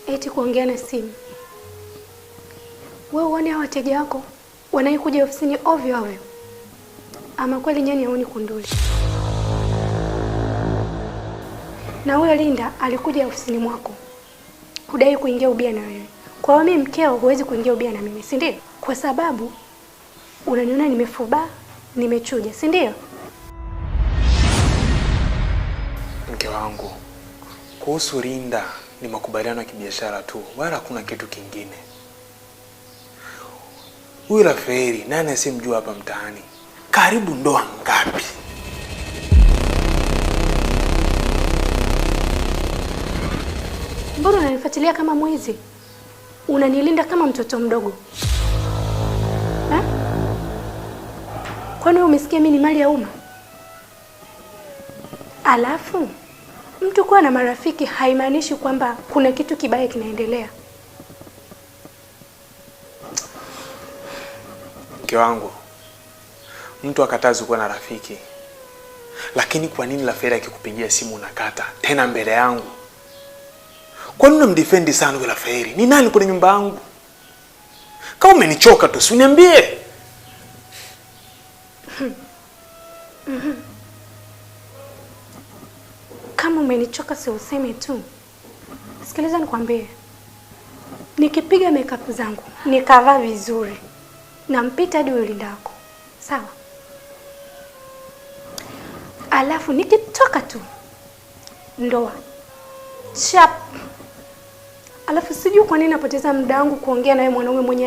Eti kuongea na simu. Wewe uone hao wateja wako wanaikuja ofisini ovyo ovyo. Ama kweli nyani haoni kunduli. Na huyo Linda alikuja ofisini mwako kudai kuingia ubia na wewe. Kwa hiyo mimi mkeo huwezi kuingia ubia na mimi, si ndio? Kwa sababu unaniona nimefubaa, nimechuja, si ndio? Mke wangu, kuhusu Linda ni makubaliano ya kibiashara tu, wala hakuna kitu kingine. Huyu Rafaeli nani asimjua hapa mtaani? Karibu ndoa ngapi? Mbona unanifuatilia kama mwizi? Unanilinda kama mtoto mdogo. Ha? Kwani wewe umesikia mimi ni mali ya umma? Alafu mtu kuwa na marafiki haimaanishi kwamba kuna kitu kibaya kinaendelea. Mke wangu, mtu akatazi kuwa na rafiki, lakini kwa nini Rafaeli akikupigia simu unakata tena mbele yangu? Kwa nini unamdefend sana huyo Rafaeli? Ni nani kwenye nyumba yangu? Kama umenichoka tu, si uniambie. Kama umenichoka si useme tu. Sikiliza nikwambie. Nikipiga makeup zangu, nikavaa vizuri, nampita hadi huyo Linda wako. Sawa? Alafu nikitoka tu ndoa. Chap. Alafu sijui kwa nini napoteza muda wangu kuongea na wewe mwanaume mwenye